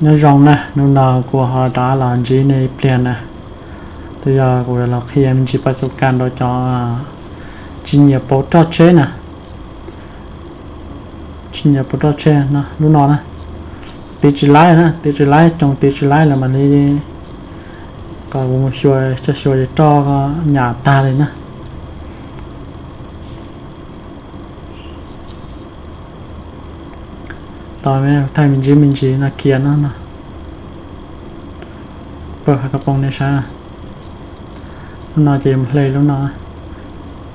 Nyob zoo na, hnub no kuv ho rov los ntsib nej ib pliag na. Twb yog kuv los qhia me ntsis pab xu kas rau cov tsis nyiam pauv roj tsheb na. Tsis nyiam pauv roj tsheb no, lub no na. Tiv tsis laib na, tiv tsis laib, coos tiv tsis laib lawm mam li kom kuv mus xyuas, coj xyuas ces roj nyam tag li na. Tau thaij me ntsis me ntsis no kiag no no. Pawg hav kab poos nej saib. Lub no ces mus hle lub no.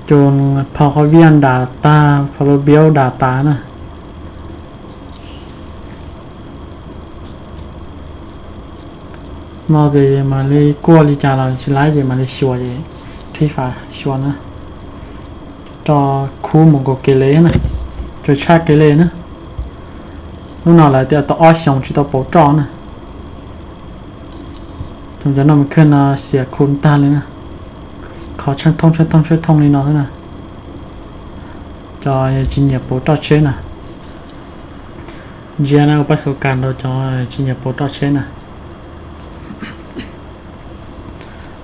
Cus phau qhov viaj dam tag, phau lub biaub dam tas na. No ces mam li kuaj li cas los tsis laib ces mam li xyuas ces rhib fab xyuas na. Roj khub mus nkaus kev li na, tsuas tshaj kev li na. Lub no lawv tias tau ob xyoos tsis tau pauv roj na. Cov no mas khwj no xiam khu tag li na. Qhov tsheej thooj tsheej thooj tsheej thooj li no xwb na. Cov tsis nyiam pauv roj tsheb na. Ntsia na, ua pab xu kas rau cov tsis nyiam pauv roj tsheb na.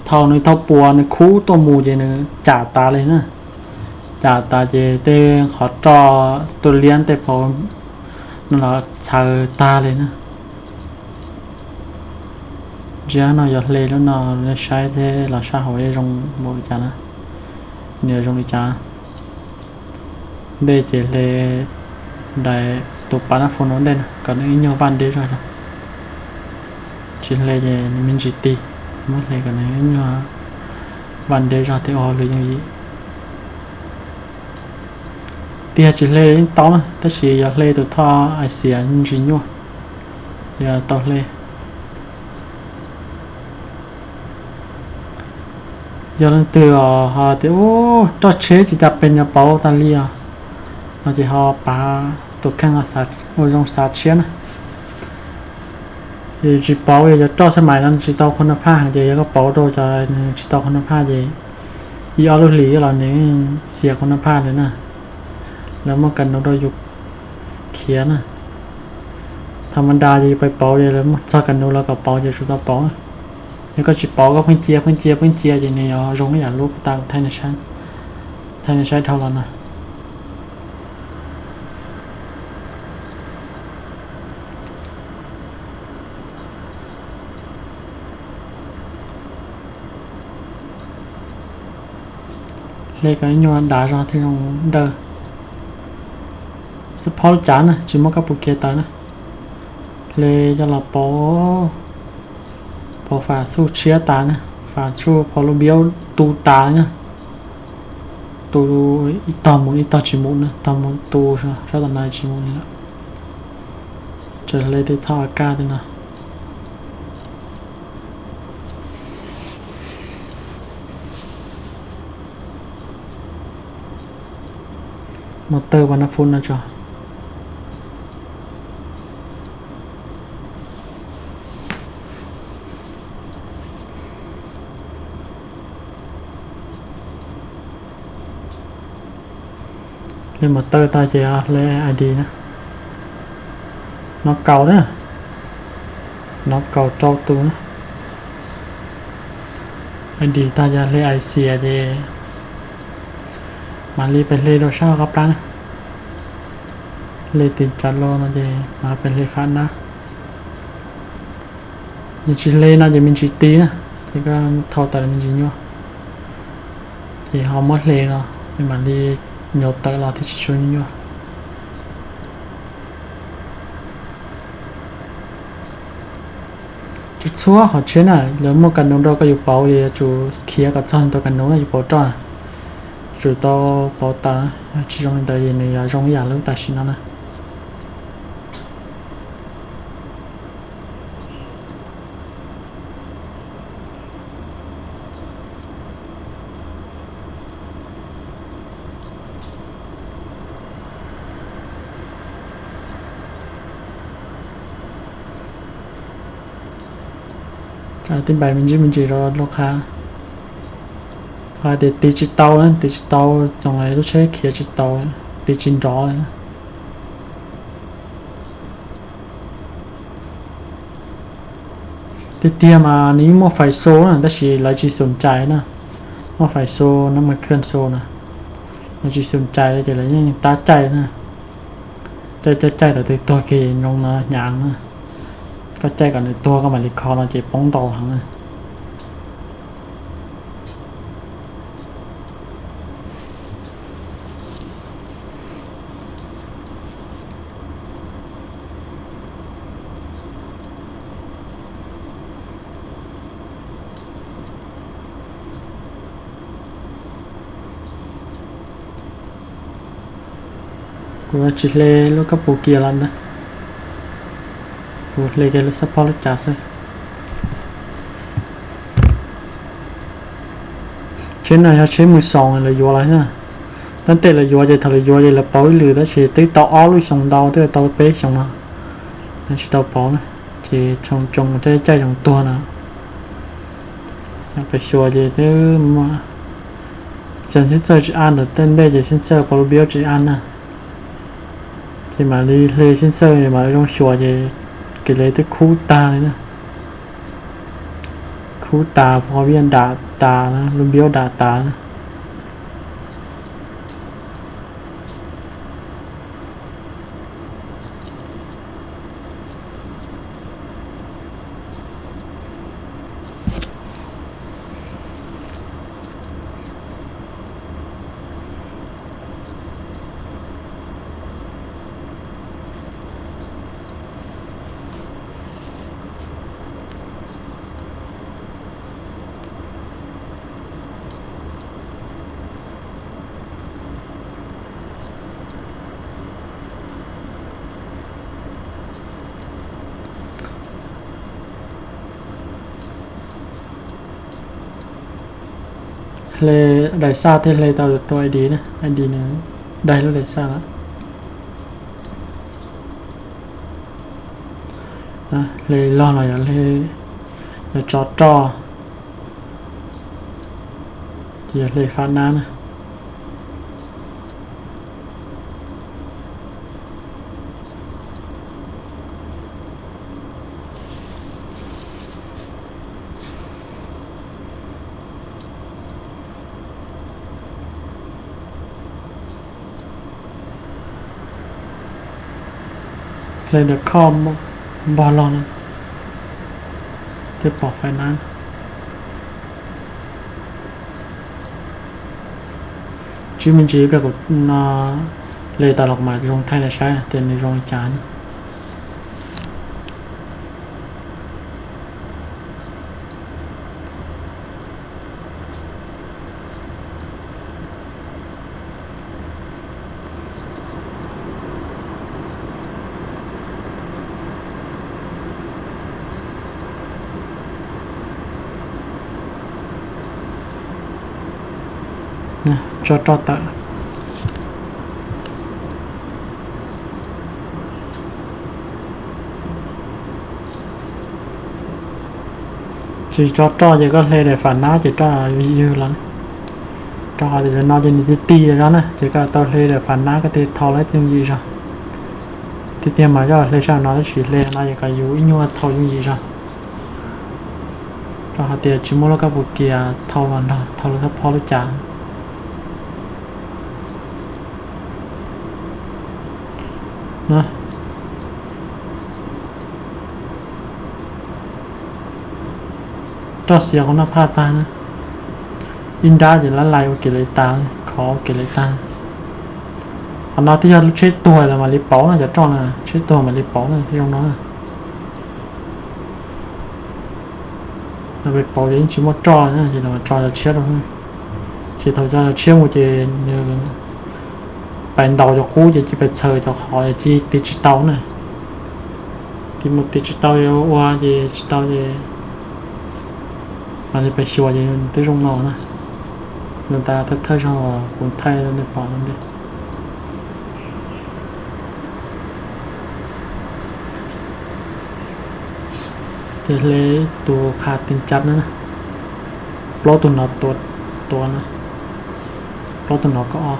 Thaum nws thaum puas nws khub tuaj mus ces nws cam tas li na. Cam tas ces tej qhov roj tuaj liab tej phau no los txhaws tag li na. Ntsia no yog hle lub no, nej saib thiab los sab hauv zoo npaum li cas na. Nws zoo li cas. Ntej ces hle daim tus pas nas fo no ntej no kom nws ib nyuag vaj deb zog. Tsis hle ces nws me ntsis ti, muab hle kom nws ib nyuag vaj deb zog thiab ua hauj lwm yooj yim. Tiag tsis hle yeej tau na, tab sis yog hle tus thoj ais xias ntsis nyuaj, yog tau hle. Yog leej twg ho tias ub roj tsheb tsis cas pes nyuag pauv tas li os no ces ho pav tus kheej ua zoo xav tshiab na. Tsis pauv yog cov roj xab mais no tsis tau qhua na phaj ces yog koj pauv rau cov nws tsis tau qhua na phaj ces ib ob lub hlis los nws xias qhua na phaj lawm na. Lawv muaj kas nus rau yus khiav na. Thaum mas das ces yus pais pauv ces lawv muaj txog kas nus los kom pauv ces tsum tau pauv. Yog koj tsis pauv koj pheej cia pheej cia pheej cia ces nws yuav zoo ib yam lub tas thaij nej saib dhau los na. Hle kom ib nyuag dav zog thiaj zoo daws. Xab phob lub cav na tsis muaj kab pus kiav tawm na. Hle coj los pauv, pauv fam xuj tshiab tas na, fam xuj phau lub npiaub tu tas li na. Tu ib tog mus ib tog tsis mus na, tog mus tu sab tom no tsis mus li lawm. Tseem hle tej thoj a kaj tej no. Mus tawg pas nas fo no tso. Hle mus tawg tag ces hle I D na. Nov kaus na, nov kaus rau tus na. I D tag ces hle I C ces mam li pes hle rau sab hauv qab plab na. Hle tis cav lo no ces mam pes hle fam na. Yog tsis hle no ces me ntsis ti na, ces koj thau tawm me ntsis nyuaj. Ces ho muab hle no, mam li nyuam tawm los thiaj tsis tshua nyuaj. Txhua txhua qhov tsheb na lawv muaj kas nus rau koj yus pauv ces yuav tsum khiav kom txog ntawm kas nus na yus pauv roj na. Tsum tau pauv tawm, tsis zoo li ntawd ces nws yuav zoo ib yam lub tam sim no na. Tij npais me ntsis me ntsis rau lub qab. Hais tias tiv tsis tau na, tiv tsis tau, txoos lub tsheb khiav tsis tau, tiv tsis nrov li. Tiag tiag mas nws yeej muaj fais xu na tab sis lawv tsis xum cais na. Muaj fais xu no mas khwj xu na, lawv tsis xum cais li ces lawv yeej tab caij na. Caij caij caij thaum twg tuag kiag zoo no hnyav na. Koj caij kom nws tuag koj mam li kho no ces poob ntau heev na. Kuv tsis hle lub kab pus kias los ntag, kuv hle kiag lub xab phob lub cav xwb. Tsheb no yog tsheb mws xoos lawv yuav los na. Tab tej lawv yuav ces thaum lawv yuav ces lawv pauv ib lwm tab sis twb tau ob lub xyoo ntau twb tau peb xyoo no, lawv tsis tau pauv na. Ces tsoom tsoom caij caij tsoom tuag no, pem xyuas ces twb muaj xeeb txawj tsis ab ntawm tej ntej ces xeeb txawj pau lub biab tsis ab na. Ces mam li hle xeeb txawj mam zoo xyuas ces kev le twb khub tag li na. Khub tas, pov viaj dam tas na, lub biab dam tas na. Hle daim xaj thiaj hle tau tus I D na, I D nws daig lub daim xaj lawm. Hle log los yog hle, yog tso roj, ces yog hle fab nab na. Hle ntawm khoj npog log no thiaj pom fais nab. Tsis me ntsis pliag kuv no hle tau los kuv mam zoo thaij rau saib tias nws zoo li cas na. Tso roj tawm. Tsis tso roj ces koj hle daim fab nab ces roj ywg los. Rau qhov tias cov no ces nws ti ti zog na ces koj tau hle daim fab nab koj thiaj thau lawv yooj yim zog. Tiag tiag mas koj hle sab no tab sis hle no ces kom yus ib nyuag thau yooj yim zog. Rau qhov tias tsis muaj lub kab pus kias thau los nrog thau lub thab phob lub cav. Roj xiav qhov noj phaj tag na. Ib nrab ces lab lais ua kev lawv tas, khov ua kev lawv tag. Qhov no twb yog lub tsheb tuag lawm mam li pauv na, cov roj na, tsheb tuag mam li pauv na, zoo no na. Lawv pem pauv ces yeej tsis muaj roj na, ces lawv mam tso cov tshiab rau. Ces thaum tso cov tshiab mus ces nws pais ntaus cov qub ces cia pais txhaws cov qhov ces cia tiv tsis tau na. Tiv mus tiv tsis tau, ua ces tsis tau ces mam li pais xyuas ces twb zoo no na. Nws tas thawj thawj zaug kuv thaij nej pom no ntej. Ces hle tus pha tin cab na, plaub tus no tua, tua na, plaub tus no kom ob.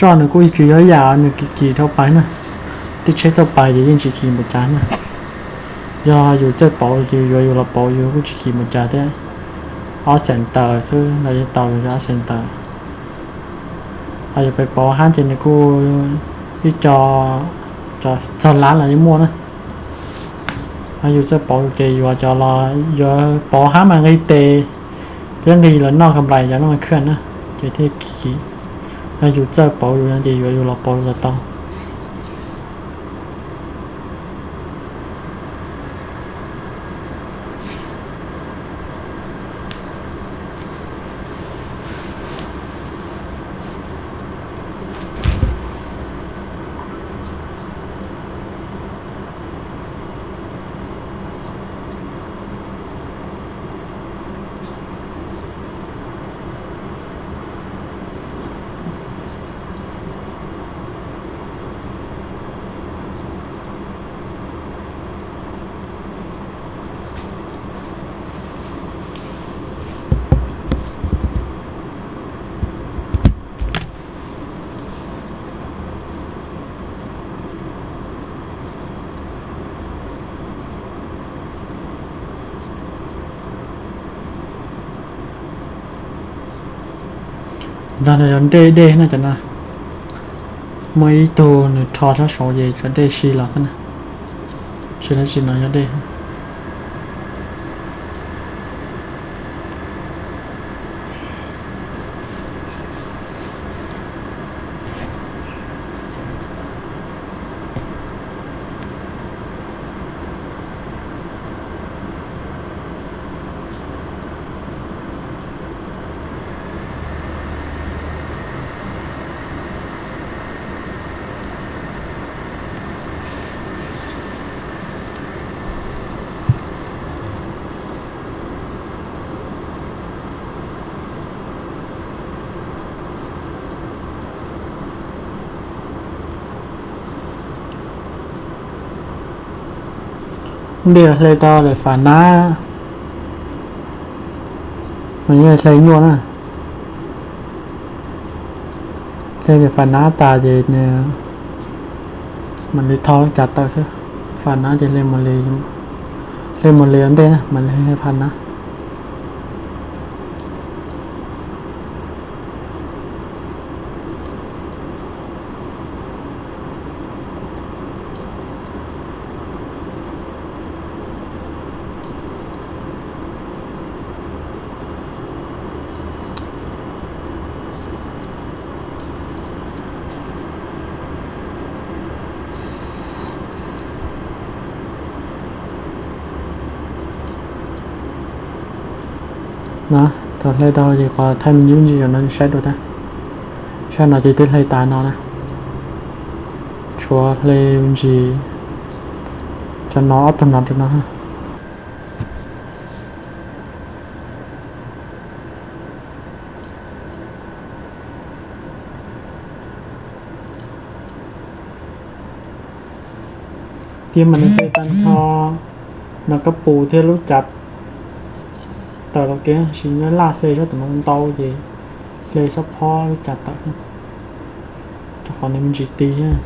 Roj nws kuj tsis yog ib yam nws kim kim dhau pais na, tej tsheb tuaj pais ces yeej tsis kim npaum cas na. Yog yus txawj pauv ces yuav yus los pauv yus kuj tsis kim npaum cas thiab. Ob xees tawm xwb los yeej tau yus ob xees tawm. Ho yus pais pauv hab ces nws kuj ib co txog lab los yeej muaj na. Ho yus txawj pauv ces yuav cov los yuav pauv hab mas nqi tes thiab nqi los noj kam nplais cov no mas khwj na, ces thiaj kim. Yog yus txawj pauv yus no ces yuav yus los pauv yus los tau. Nrog no yog nreg dej na cov no. Muaj ib tug nws rho sab saud ces cov dej si los xwb na. Tsis dab tsi no yog dej. Ntej hle tau lawm fam nab, mas yeej hle nyuaj na. Hle lawm fam nab tas ces mam li thau lub cav tawm xwb. Fam nab ces hle mus li ua ntej na mam li hle fam nab. Na, thaum hle tau ces qhov thaij me nyuam ntsis no saib dua tag. Saib no ces twb hle tas no na. Tshuav hle ntsis cov no ob tug no rau no. Tiag mas nws hle tag nrho no kab pus thiab lub cav tawm los kev, tab sis nyob laj hle sab tom no ntau ces hle sab phob lub cav tawm, rau qhov nws me ntsis ti thiab.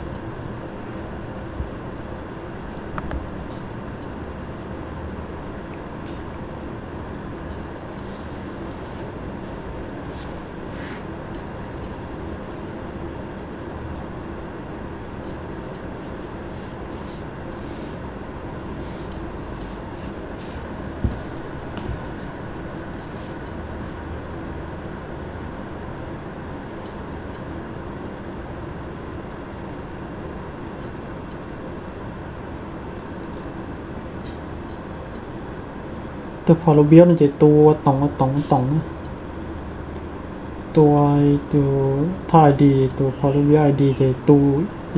Tus phau lub biab no ces tu ua toom ua toom ua toom na. Tua tus thoj I D, tus phau lub biab I D ces tu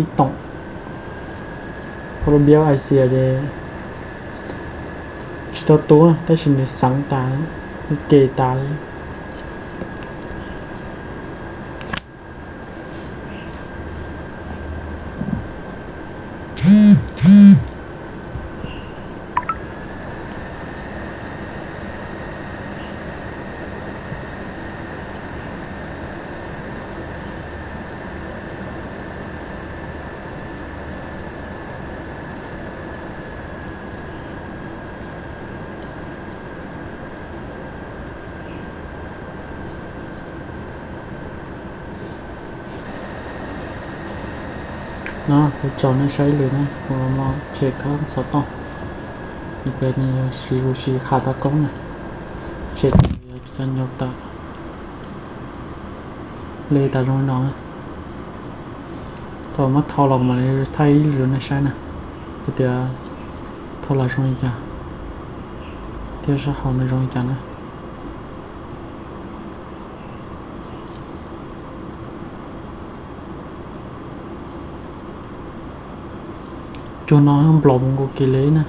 ib toom. Phau lub biab I C ces tsis tau tu, tab sis nws xeev tas, nws ke tas li. No kuv tso nej saib ib lwm na, kuv los tshem khab xov tooj, vim tias nws siv kuv siv qha tau koob na. Tshem tau yog cov nyuj tawm, li tas zoo li no na. Thaum muab thau los mam li thaij ib lwm rau nej saib na, hais tias thau los zoo li cas thiab sab hauv nws zoo li cas na. Cuag no nplos mus nkaus kiag li na.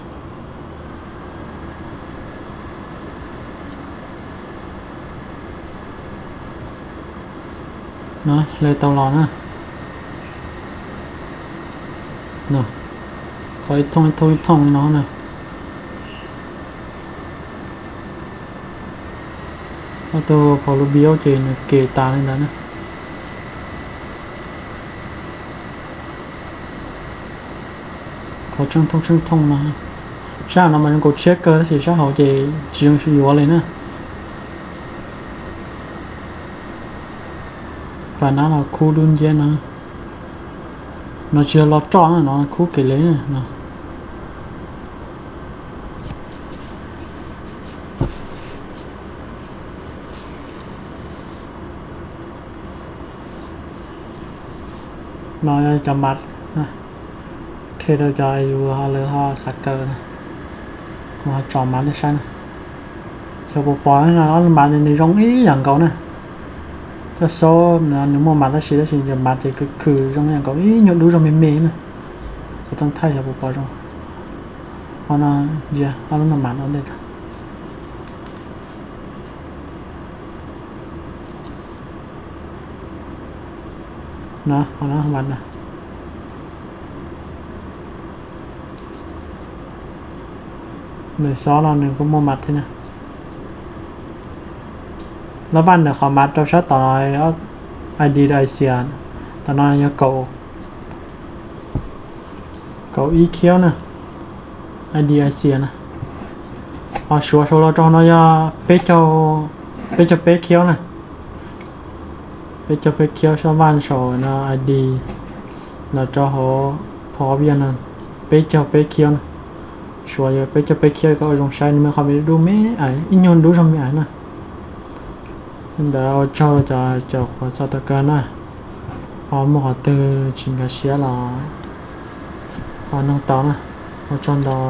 No hle tau los na. No, qhov ib thooj ib thooj ib thooj li no na. Ob tug phaus lub biaub ces nws kem tas li ntawd na. Qhov tsheej thooj tsheej thooj no, sab no mas zoo nkaus tshiab kawg tab sis sab hauv ces tsis zoo yuav li na. Pas nab los khub dub nciab no, no tsis yog los roj na, no khub kem li no. No yog cov mas, qhia rau cov yus ho lawv ho xav kaw na, kuv ho tso mas nej saib na. Xyov puas pom no, ob lub mas nws zoo ib yam nkaus na. Coj xaub nws muaj mas tab sis tab sis cov mas ces khwm khwm zoo ib yam nkaus ib nyuag dub zog me me na. Xov tooj thaij xyov puas pom zoo. Ho no, ntsia ob lub no mas no ntej. No, ho no mas na. Nws xov no nws kuj muaj mas thiab na. Lab vaj ntawm qhov mas rau sab tom no, I D Asia, tom no yog kaum ib khiab na, I D Asia na. Ho suav suav los rau no yog peb caug peb khiab na. Peb caug peb khiab sab vaj saum no I D los rau hauv phov viaj no, peb caug peb khiab na. Suav yog peb caug peb khiab kom ua zoo saib, nws muaj qhov me dub me ais, ib nyuag dub zog me ais na. Li ntawd ua tsaug cov caum qhuas txog tau kawg na. Ho muaj qhov twg tsis nkag siab los ho noog tau na. Ua tsaug ntau.